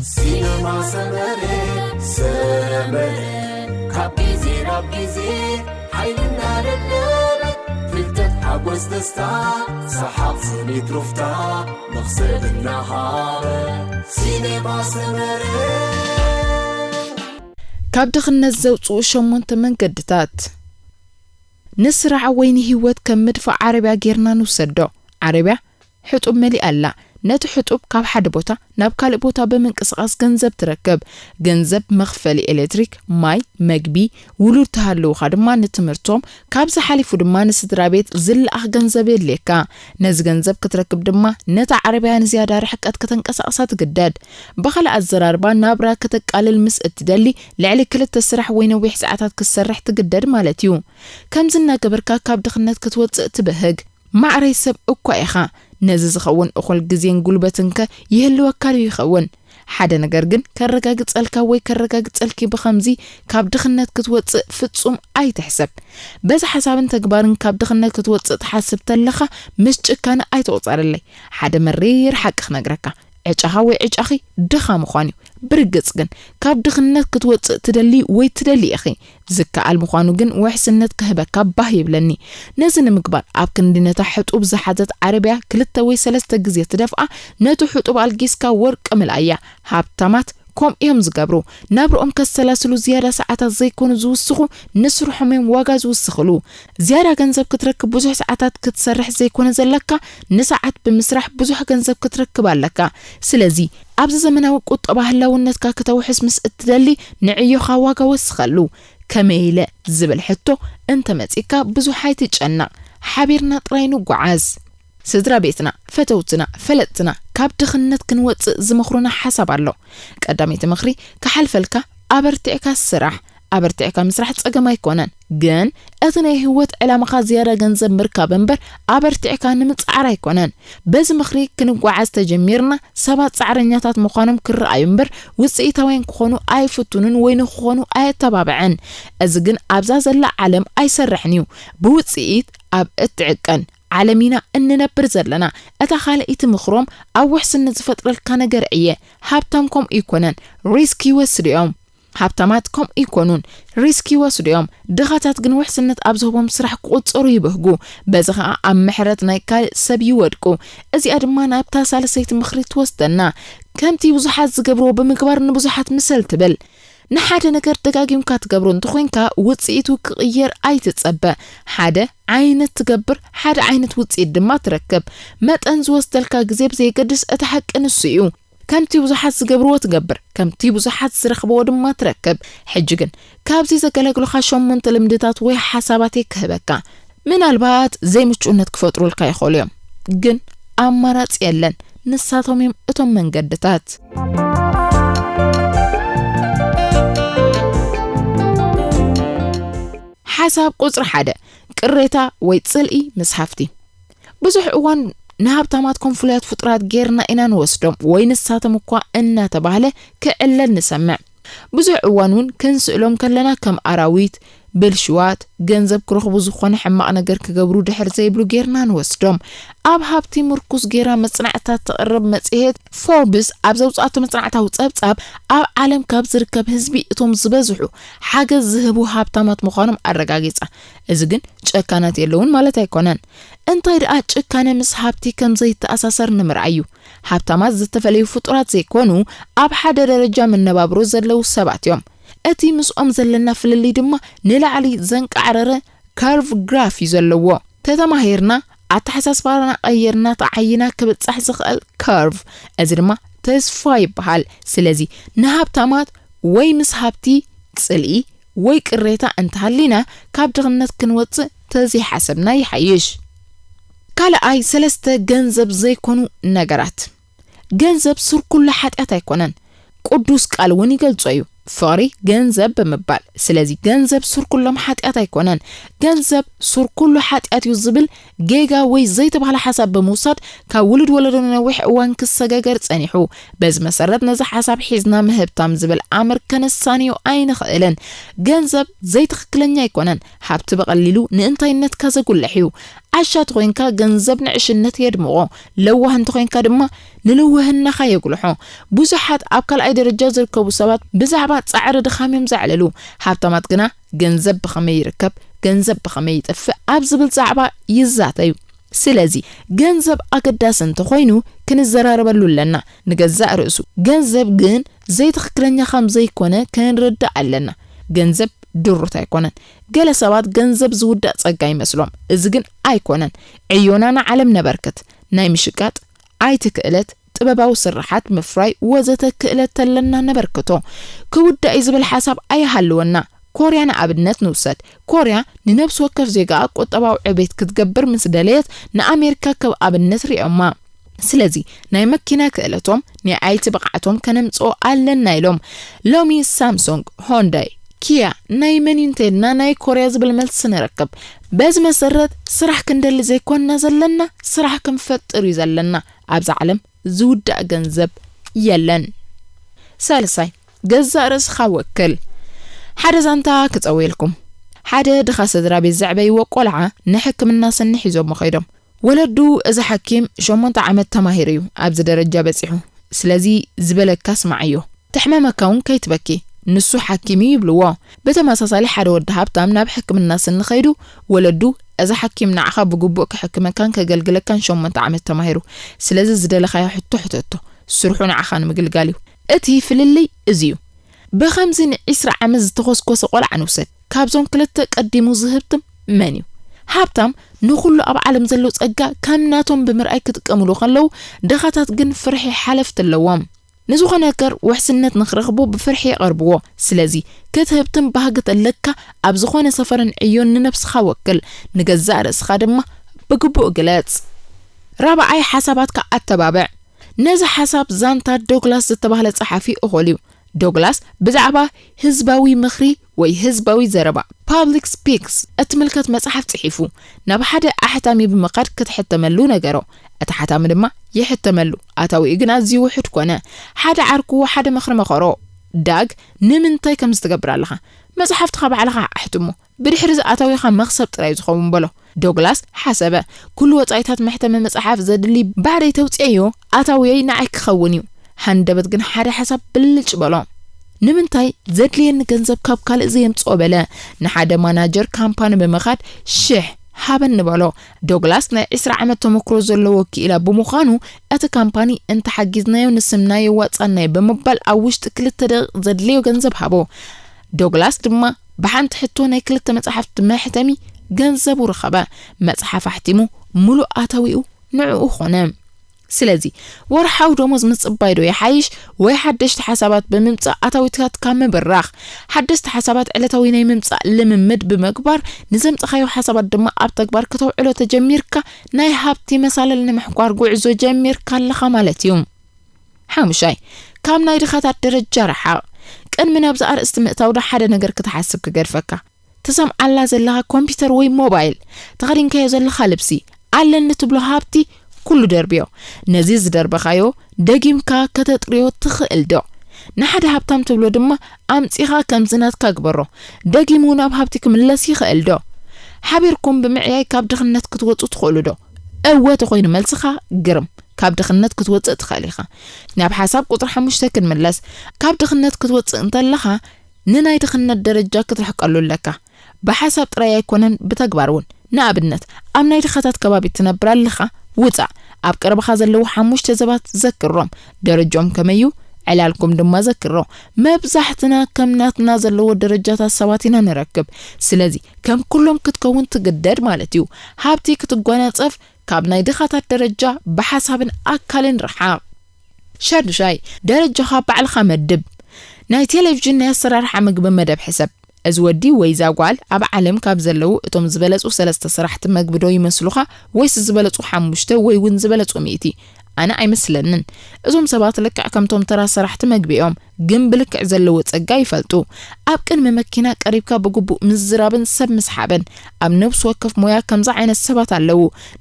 ሲነማ ሰመረ ሰመረ ካብ ግዜ ናብ ግዜ ሓይልና ደደበ ፍልጠት ሓጎስ ደስታ ሰሓቕ ስኒት ሩፍታ መኽሰብ እናሃበ ሲነማ ሰመረ ካብ ድኽነት ዘውፅኡ ሸሞንተ መንገድታት። ንስራሕ ወይ ንህይወት ከም ምድፋእ ዓረብያ ጌርና ንውሰዶ። ዓረብያ ሕጡብ መሊኣ ኣላ። ነቲ ሕጡብ ካብ ሓደ ቦታ ናብ ካልእ ቦታ ብምንቅስቓስ ገንዘብ ትረክብ። ገንዘብ መኽፈሊ ኤሌክትሪክ፣ ማይ፣ መግቢ፣ ውሉድ ተሃለውኻ ድማ ንትምህርቶም፣ ካብዚ ሓሊፉ ድማ ንስድራ ቤት ዝለኣኽ ገንዘብ የድልየካ። ነዚ ገንዘብ ክትረክብ ድማ ነታ ዓረብያ ንዝያዳ ርሕቀት ከተንቀሳቕሳ ትግደድ። ብኻልእ ኣዘራርባ ናብራ ከተቃልል ምስ እትደሊ ልዕሊ ክልተ ስራሕ ወይ ነዊሕ ሰዓታት ክትሰርሕ ትግደድ ማለት እዩ። ከምዚ እናገበርካ ካብ ድኽነት ክትወፅእ ትብህግ። ማዕረይ ሰብ እኳ ኢኻ። ነዚ ዝኸውን እኹል ግዜን ጉልበትንከ ይህልወካ ድዩ ይኸውን? ሓደ ነገር ግን ከረጋግጸልካ ወይ ከረጋግጸልኪ ብኸምዚ ካብ ድኽነት ክትወጽእ ፍጹም ኣይትሕሰብ። በዚ ሓሳብን ተግባርን ካብ ድኽነት ክትወጽእ ትሓስብ ተለኻ ምስ ጭካነ ኣይትቑጸረለይ። ሓደ መሪር ሓቂ ክነግረካ። ዕጫኻ ወይ ዕጫኺ ድኻ ምዃን እዩ። ብርግጽ ግን ካብ ድኽነት ክትወጽእ ትደሊ ወይ ትደሊ ኢኺ። ዝከኣል ምዃኑ ግን ውሕስነት ክህበካ ባህ ይብለኒ። ነዚ ንምግባር ኣብ ክንዲ ነታ ሕጡብ ዝሓዘት ዓረብያ ክልተ ወይ ሰለስተ ግዜ ትደፍኣ፣ ነቲ ሕጡብ ኣልጊስካ ወርቂ ምልኣያ። ሃብታማት ከምኡ እዮም ዝገብሩ። ናብርኦም ከሰላስሉ ዝያዳ ሰዓታት ዘይኮኑ ዝውስኹ፣ ንስርሖም እዮም ዋጋ ዝውስኽሉ። ዝያዳ ገንዘብ ክትረክብ ብዙሕ ሰዓታት ክትሰርሕ ዘይኮነ ዘለካ፣ ንሰዓት ብምስራሕ ብዙሕ ገንዘብ ክትረክብ ኣለካ። ስለዚ ኣብዚ ዘመናዊ ቁጠባ ህላውነትካ ክተውሕስ ምስ እትደሊ ንዕዮኻ ዋጋ ወስኸሉ። ከመይ ኢለ ዝብል ሕቶ እንተመጺእካ ብዙሕ ኣይትጨነቕ። ሓቢርና ጥራይ ንጓዓዝ። ስድራ ቤትና፣ ፈተውትና፣ ፈለጥትና ካብ ድኽነት ክንወጽእ ዝመኽሩና ሓሳብ ኣሎ። ቀዳመይቲ ምኽሪ ክሓልፈልካ ኣበርቲዕካ ስራሕ። ኣበርቲዕካ ምስራሕ ጸገም ኣይኮነን፣ ግን እቲ ናይ ህይወት ዕላማኻ ዝያዳ ገንዘብ ምርካብ እምበር ኣበርቲዕካ ንምጽዓር ኣይኮነን። በዚ ምኽሪ ክንጓዓዝ ተጀሚርና ሰባት ጻዕረኛታት ምዃኖም ክረኣዩ እምበር ውጽኢታውያን ክኾኑ ኣይፍትኑን ወይ ንክኾኑ ኣየተባብዕን። እዚ ግን ኣብዛ ዘላ ዓለም ኣይሰርሕን እዩ። ብውጽኢት ኣብ እትዕቀን ዓለም ኢና እንነብር ዘለና። እታ ካልኣይቲ ምኽሮም ኣብ ውሕስነት ዝፈጥረልካ ነገር እየ። ሃብታም ከምኡ ይኮነን፣ ሪስክ ይወስዱ እዮም። ሃብታማት ከምኡ ይኮኑን፣ ሪስክ ይወስዱ እዮም። ድኻታት ግን ውሕስነት ኣብ ዝህቦም ስራሕ ክቑጸሩ ይብህጉ። በዚ ኸኣ ኣብ ምሕረት ናይ ካልእ ሰብ ይወድቁ። እዚኣ ድማ ናብታ ሳልሰይቲ ምኽሪ ትወስደና። ከምቲ ብዙሓት ዝገብርዎ ብምግባር ንብዙሓት ምሰል ትብል። ንሓደ ነገር ደጋጊምካ ትገብሮ እንተኾይንካ ውጽኢቱ ክቕየር ኣይትጸበ። ሓደ ዓይነት ትገብር፣ ሓደ ዓይነት ውጽኢት ድማ ትረክብ። መጠን ዝወስደልካ ግዜ ብዘየገድስ እቲ ሓቂ ንሱ እዩ። ከምቲ ብዙሓት ዝገብርዎ ትገብር፣ ከምቲ ብዙሓት ዝረኽብዎ ድማ ትረክብ። ሕጂ ግን ካብዚ ዘገለግሉኻ ሸሞንተ ልምድታት ወይ ሓሳባት እየ ክህበካ። ምናልባት ዘይምቹእነት ክፈጥሩልካ ይኽእሉ እዮም፣ ግን ኣማራጺ የለን። ንሳቶም እዮም እቶም መንገድታት። ሓሳብ ቁጽሪ ሓደ፣ ቅሬታ ወይ ጽልኢ ምስ ሃብቲ። ብዙሕ እዋን ንሃብታማት ከም ፍሉያት ፍጡራት ጌርና ኢና ንወስዶም፣ ወይ ንሳቶም እኳ እናተባህለ ክዕለል ንሰምዕ። ብዙሕ እዋን እውን ክንስእሎም ከለና ከም ኣራዊት፣ ብልሽዋት፣ ገንዘብ ክረኽቡ ዝኾነ ሕማቕ ነገር ክገብሩ ድሕር ዘይብሉ ጌርና ንወስዶም። ኣብ ሃብቲ ምርኩስ ጌራ መጽናዕትታት ተቕርብ መጽሔት ፎርብስ ኣብ ዘውጽኣቶ መጽናዕታዊ ጸብጻብ፣ ኣብ ዓለም ካብ ዝርከብ ህዝቢ እቶም ዝበዝሑ ሓገዝ ዝህቡ ሃብታማት ምዃኖም ኣረጋጊጻ። እዚ ግን ጨካናት የለውን ማለት ኣይኮነን። እንታይ ደኣ ጭካነ ምስ ሃብቲ ከም ዘይተኣሳሰር ንምርኣይ እዩ። ሃብታማት ዝተፈለዩ ፍጡራት ዘይኮኑ፣ ኣብ ሓደ ደረጃ መነባብሮ ዘለዉ ሰባት እዮም። እቲ ምስኦም ዘለና ፍልልይ ድማ ንላዕሊ ዘንቃዕረረ ከርቭ ግራፍ እዩ ዘለዎ። ተተማሂርና ኣተሓሳስባና ቀይርና ተዓይና ክብጻሕ ዝኽእል ከርቭ፣ እዚ ድማ ተስፋ ይበሃል። ስለዚ ንሃብታማት ወይ ምስ ሃብቲ ጽልኢ ወይ ቅሬታ እንተሃሊና፣ ካብ ድኽነት ክንወጽእ ተዘይሓሰብና ይሓይሽ። ካልኣይ፣ ሰለስተ ገንዘብ ዘይኮኑ ነገራት። ገንዘብ ሱር ኩሉ ሓጢኣት ኣይኮነን። ቅዱስ ቃል እውን ይገልጾ እዩ፣ ፍቕሪ ገንዘብ ብምባል። ስለዚ ገንዘብ ሱር ኩሎም ሓጢኣት ኣይኮነን። ገንዘብ ሱር ኩሉ ሓጢኣት እዩ ዝብል ጌጋ ወይ ዘይተባህለ ሓሳብ ብምውሳድ ካብ ውሉድ ወለዶ ንነዊሕ እዋን ክሰገገር ጸኒሑ። በዚ መሰረት ነዚ ሓሳብ ሒዝና ምህብታም ዝብል ኣምር ከነሳንዮ ኣይንኽእልን። ገንዘብ ዘይትኽክለኛ ኣይኮነን። ሃብቲ ብቐሊሉ ንእንታይነትካ ዘጉልሕ እዩ። ዓሻ ተኾይንካ ገንዘብ ንዕሽነት የድምቖ። ለዋህ እንተኾይንካ ድማ ንልውህናኻ የጉልሖ። ብዙሓት ኣብ ካልኣይ ደረጃ ዝርከቡ ሰባት ብዛዕባ ጻዕሪ ድኻም እዮም ዘዕልሉ። ሃብታማት ግና ገንዘብ ብኸመይ ይርከብ፣ ገንዘብ ብኸመይ ይጠፍእ ኣብ ዝብል ዛዕባ ይዛተዩ። ስለዚ ገንዘብ ኣገዳሲ እንተኾይኑ ክንዘራረበሉ ኣለና። ንገዛእ ርእሱ ገንዘብ ግን ዘይትኽክለኛ ከም ዘይኮነ ክንርዳእ ኣለና። ገንዘብ ድሩት ኣይኮነን። ገለ ሰባት ገንዘብ ዝውዳእ ጸጋ ይመስሎም። እዚ ግን ኣይኮነን። ዕዮና ንዓለም ነበርክት። ናይ ምሽቃጥ ኣይት ክእለት፣ ጥበባዊ ስርሓት ምፍራይ ወዘተ ክእለት ተለና ነበርክቶ። ክውዳእ እዩ ዝብል ሓሳብ ኣይሃልወና። ኮርያ ንኣብነት ንውሰድ። ኮርያ ንነብሲ ወከፍ ዜጋኣ ቁጠባዊ ዕቤት ክትገብር ምስ ደለየት ንኣሜሪካ ከም ኣብነት ሪኦማ። ስለዚ ናይ መኪና ክእለቶም፣ ናይ ኣይቲ ብቕዓቶም ከነምጽኦ ኣለና ኢሎም። ሎሚ ሳምሶንግ፣ ሆንዳይ፣ ኪያ ናይ መን እዩ እንተልና ናይ ኮርያ ዝብል መልሲ ንረክብ። በዚ መሰረት ስራሕ ክንደሊ ዘይኮንና ዘለና፣ ስራሕ ክንፈጥር እዩ ዘለና። ኣብዛ ዓለም ዝውዳእ ገንዘብ የለን። ሳልሳይ፣ ገዛእ ርእስኻ ወክል። ሓደ ዛንታ ክጸውየልኩም። ሓደ ድኻ ስድራ ቤት ዘዕበይዎ ቆልዓ ንሕክምና ስኒ ሒዞሞ ከይዶም። ወለዱ፣ እዚ ሓኪም ሸሞንተ ዓመት ተማሂሩ እዩ ኣብዚ ደረጃ በጺሑ። ስለዚ ዝበለካ ስማዓዮ። ተሕመመካ እውን ከይትበኪ። ንሱ ሓኪም እዩ ይብልዎ። ብተመሳሳሊ ሓደ ወዲ ሃብታም ናብ ሕክምና ስኒ ከይዱ፣ ወለዱ፣ እዚ ሓኪም ንዓኻ ብግቡእ ክሕክመካን ከገልግለካን ሸሞንተ ዓመት ተማሂሩ። ስለዚ ዝደለኻዮ ሕቶ ሕተቶ። ስርሑ ንዓኻ ንምግልጋል እዩ። እቲ ፍልልይ እዚ እዩ። ብኸምዚ ንዒስራ ዓመት ዝተኾስኮሰ ቆልዓ ንውሰድ። ካብዞም ክልተ ቀዲሙ ዝህብትም መን እዩ? ሃብታም ንኹሉ ኣብ ዓለም ዘሎ ጸጋ ከም ናቶም ብምርኣይ ክጥቀምሉ ከለዉ፣ ድኻታት ግን ፍርሒ ሓለፍቲ ኣለዎም። ንዝኾነ ነገር ውሕስነት ንኽረኽቡ ብፍርሒ የቐርብዎ። ስለዚ ክትህብትም ባህጊ ተለካ ኣብ ዝኾነ ሰፈርን ዕዮን ንነብስኻ ወክል፣ ንገዛእ ርእስኻ ድማ ብግቡእ ግለጽ። ራብዓይ፣ ሓሳባትካ ኣተባብዕ። ነዚ ሓሳብ ዛንታ ዶግላስ ዝተባህለ ጸሓፊ እኾል እዩ። ዶግላስ ብዛዕባ ህዝባዊ ምኽሪ ወይ ህዝባዊ ዘረባ፣ ፓብሊክ ስፒክስ፣ እትምልከት መጽሓፍ ጽሒፉ ናብ ሓደ ኣሕታሚ ብምኻድ ክትሕተመሉ ነገሮ። እቲ ሓታሚ ድማ ይሕተመሉ። ኣታዊኡ ግን ኣዝዩ ውሑድ ኮነ። ሓደ ዓርኩ ሓደ ምኽሪ መኸሮ። ዳግ ንምንታይ ከምዚ ትገብር ኣለኻ? መጽሓፍትኻ ባዕልኻ ኣሕትሞ። ብድሕሪ እዚ ኣታዊኻ መኽሰብ ጥራይ ዝኸውን በሎ። ዶግላስ ሓሰበ። ኩሉ ወጻኢታት መሕተሚ መጽሓፍ ዘድሊ ባዕደይ ተውጽኤዮ፣ ኣታዊየይ ንዓይ ክኸውን እዩ። ሃንደበት ግን ሓደ ሓሳብ ብልጭ በሎ። ንምንታይ ዘድልየኒ ገንዘብ ካብ ካልእ ዘየምጽኦ በለ። ንሓደ ማናጀር ካምፓኒ ብምኻድ ሽሕ ሃበኒ በሎ። ዶግላስ ናይ ዒስራ ዓመት ተመክሮ ዘለዎ ክኢላ ብምዃኑ እቲ ካምፓኒ እንተሓጊዝናዮ ንስምና የዋጻናዮ ብምባል ኣብ ውሽጢ ክልተ ደቂቕ ዘድልዮ ገንዘብ ሃቦ። ዶግላስ ድማ ብሓንቲ ሕቶ ናይ ክልተ መጽሓፍቲ መሕተሚ ገንዘቡ ረኸበ። መጽሓፍ ኣሕቲሙ ምሉእ ኣታዊኡ ንዕኡ ኾነ። ስለዚ ወርሓዊ ደሞዝ ምጽባይ ዶ ይሓይሽ ወይ ሓደሽቲ ሓሳባት ብምምጻእ ኣታዊታትካ ምብራኽ? ሓደስቲ ሓሳባት ዕለታዊ ናይ ምምጻእ ልምምድ ብምግባር ንዘምጻኻዮ ሓሳባት ድማ ኣብ ተግባር ከተውዕሎ ተጀሚርካ ናይ ሃብቲ መሳለል ንምሕኳር ጉዕዞ ጀሚርካ ኣለኻ ማለት እዩ። ሓሙሻይ፣ ካብ ናይ ድኻታት ደረጃ ርሓቕ። ቅድሚ ናብዚ ኣርእስቲ ምእታው ዶ ሓደ ነገር ክትሓስብ ክገድፈካ። ትሰምዓላ ዘለኻ ኮምፒውተር ወይ ሞባይል፣ ተኸዲንካዮ ዘለኻ ልብሲ፣ ኣለኒ ትብሎ ሃብቲ ኩሉ ደርብዮ። ነዚ ዝደርበኻዮ ደጊምካ ከተጥርዮ ትኽእል ዶ? ንሓደ ሃብታም ትብሎ ድማ ኣምጺኻ ከምዚ ናትካ ግበሮ። ደጊሙ ናብ ሃብቲ ክምለስ ይኽእል ዶ? ሓቢርኩም ብምዕያይ ካብ ድኽነት ክትወጹ ትኽእሉ ዶ? እወ ተኾይኑ መልስኻ ግርም። ካብ ድኽነት ክትወጽእ ትኽእል ኢኻ። ናብ ሓሳብ ቁጽሪ ሓሙሽተ ክንምለስ። ካብ ድኽነት ክትወጽእ እንተለኻ ንናይ ድኽነት ደረጃ ክትርሕቀሉ ኣለካ። ብሓሳብ ጥራይ ኣይኮነን፣ ብተግባር እውን። ንኣብነት፣ ኣብ ናይ ድኻታት ከባቢ ትነብር ኣለኻ? ውጻእ። ኣብ ቀረባኻ ዘለዉ ሓሙሽተ ሰባት ዘክሮም። ደረጃኦም ከመይ እዩ? ዕላልኩም ድማ ዘክሮ። መብዛሕትና ከም ናትና ዘለዎ ደረጃታት ሰባት ኢና ንረክብ። ስለዚ ከም ኩሎም ክትከውን ትግደድ ማለት እዩ። ሃብቲ ክትጓናጸፍ ካብ ናይ ድኻታት ደረጃ ብሓሳብን ኣካልን ርሓቕ። ሻዱሻይ፣ ደረጃኻ ባዕልኻ መድብ። ናይ ቴሌቪዥን ናይ ኣሰራርሓ ምግቢ መደብ ሕሰብ። እዚ ወዲ ወይ እዛ ጓል ኣብ ዓለም ካብ ዘለዉ እቶም ዝበለጹ ሰለስተ ሰራሕቲ መግቢ ዶ ይመስሉኻ፣ ወይስ ዝበለጹ ሓሙሽተ ወይ እውን ዝበለጹ ሚእቲ? ኣነ ኣይመስለንን። እዞም ሰባት ልክዕ ከምቶም ተራ ሰራሕቲ መግቢ እዮም። ግን ብልክዕ ዘለዎ ጸጋ ይፈልጡ። ኣብ ቅድሚ መኪና ቀሪብካ ብግቡእ ምዝራብን ሰብ ምስሓብን። ኣብ ነብሲ ወከፍ ሞያ ከምዚ ዓይነት ሰባት ኣለዉ።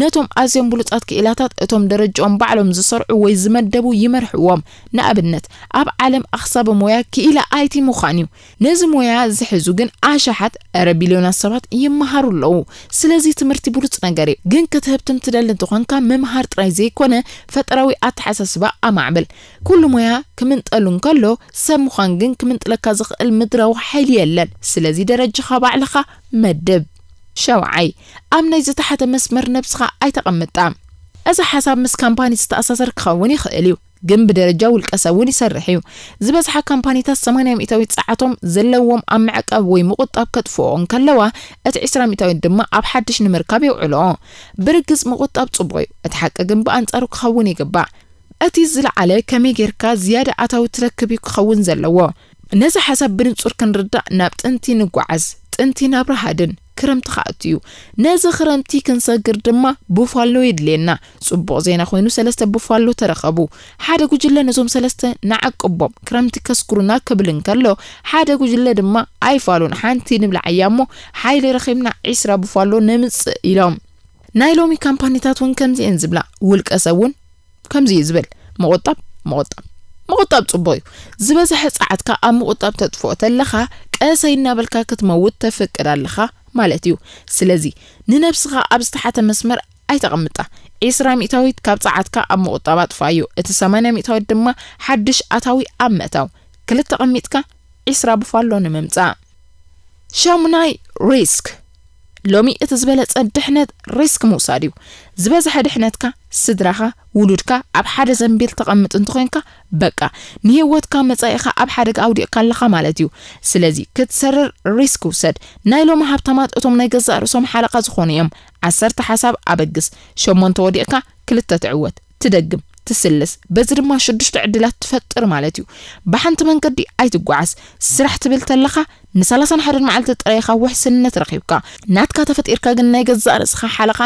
ነቶም ኣዝዮም ብሉጻት ክኢላታት እቶም ደረጃኦም ባዕሎም ዝሰርዑ ወይ ዝመደቡ ይመርሕዎም። ንኣብነት፣ ኣብ ዓለም ኣኽሳቢ ሞያ ክኢላ ኣይቲ ምዃን እዩ። ነዚ ሞያ ዝሕዙ ግን ኣሽሓት፣ እረ ቢልዮናት ሰባት ይመሃሩ ኣለዉ። ስለዚ ትምህርቲ ብሉጽ ነገር እዩ። ግን ክትህብትም ትደሊ እንተኾንካ ምምሃር ጥራይ ዘይኮነ ፈጠራዊ ኣተሓሳስባ ኣማዕብል። ኩሉ ሞያ ክምንጠሉ እንከሎ ሰብ ምዃን ግን ክምንጥለካ ዝኽእል ምድራዊ ሓይሊ የለን። ስለዚ ደረጃኻ ባዕልኻ መድብ። ሸውዓይ፣ ኣብ ናይ ዝተሓተ መስመር ነብስኻ ኣይተቐምጣ። እዚ ሓሳብ ምስ ካምፓኒ ዝተኣሳሰር ክኸውን ይኽእል እዩ፣ ግን ብደረጃ ውልቀ ሰብ እውን ይሰርሕ እዩ። ዝበዝሓ ካምፓኒታት ሰማንያ ሚእታዊት ጸዓቶም ዘለዎም ኣብ መዕቀብ ወይ ምቑጣብ ከጥፍኦ እንከለዋ፣ እቲ ዕስራ ሚእታዊት ድማ ኣብ ሓድሽ ንምርካብ የውዕልኦ። ብርግጽ ምቑጣብ ጽቡቕ እዩ፣ እቲ ሓቂ ግን ብኣንጻሩ ክኸውን ይግባእ። እቲ ዝለዓለ ከመይ ጌርካ ዝያዳ ኣታዊ ትረክብ እዩ ክኸውን ዘለዎ። ነዚ ሓሳብ ብንጹር ክንርዳእ ናብ ጥንቲ ንጓዓዝ። ጥንቲ ናብ ረሃድን ክረምቲ ክኣቱ እዩ። ነዚ ክረምቲ ክንሰግር ድማ ቡፋሎ የድልየና። ጽቡቕ ዜና ኮይኑ ሰለስተ ቡፋሎ ተረኸቡ። ሓደ ጉጅለ ነዞም ሰለስተ ንዓቅቦም ክረምቲ ከስግሩና ክብል እንከሎ፣ ሓደ ጉጅለ ድማ ኣይፋሉን ሓንቲ ንብልዓያ እሞ ሓይሊ ረኺብና ዒስራ ቡፋሎ ነምጽእ ኢሎም። ናይ ሎሚ ካምፓኒታት እውን ከምዚ እየን ዝብላ። ውልቀ ሰብ እውን ከምዚ እዩ ዝብል፣ ምቑጣብ፣ ምቑጣብ፣ ምቑጣብ ጽቡቕ እዩ። ዝበዝሐ ጸዓትካ ኣብ ምቑጣብ ተጥፍኦ ተለኻ፣ ቀሰይ እናበልካ ክትመውት ተፍቅድ ኣለኻ ማለት እዩ። ስለዚ፣ ንነብስኻ ኣብ ዝተሓተ መስመር ኣይተቐምጣ። ዒስራ ሚእታዊት ካብ ጸዓትካ ኣብ ምቑጣብ ኣጥፍኣዮ፣ እቲ ሰማንያ ሚእታዊት ድማ ሓድሽ ኣታዊ ኣብ ምእታው። ክልተ ቀሚጥካ ዒስራ ቡፋሎ ንምምጻእ። ሻሙናይ፣ ሪስክ። ሎሚ እቲ ዝበለጸ ድሕነት ሪስክ ምውሳድ እዩ። ዝበዝሐ ድሕነትካ ስድራኻ፣ ውሉድካ ኣብ ሓደ ዘንቢል ተቐምጥ እንተኾይንካ፣ በቃ፣ ንህይወትካ መጻኢኻ ኣብ ሓደጋ ኣውዲቕካ ኣለኻ ማለት እዩ። ስለዚ ክትሰርር ሪስክ ውሰድ። ናይ ሎሚ ሃብታማት እቶም ናይ ገዛእ ርእሶም ሓለቓ ዝኾኑ እዮም። ዓሰርተ ሓሳብ ኣበግስ፣ ሸሞንተ ወዲቕካ ክልተ ትዕወት፣ ትደግም፣ ትስልስ። በዚ ድማ ሽዱሽተ ዕድላት ትፈጥር ማለት እዩ። ብሓንቲ መንገዲ ኣይትጓዓዝ። ስራሕ ትብል ተለኻ ንሰላሳን ሓደን መዓልቲ ጥራይ ኢኻ ውሕስነት ረኺብካ። ናትካ ተፈጢርካ ግን ናይ ገዛእ ርእስኻ ሓለቓ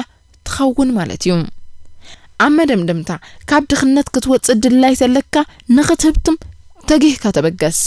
ትኸውን ማለት እዩ። ኣብ መደምደምታ፣ ካብ ድኽነት ክትወጽእ ድላይ ተለካ ንኽትህብትም ተጊህካ ተበገስ።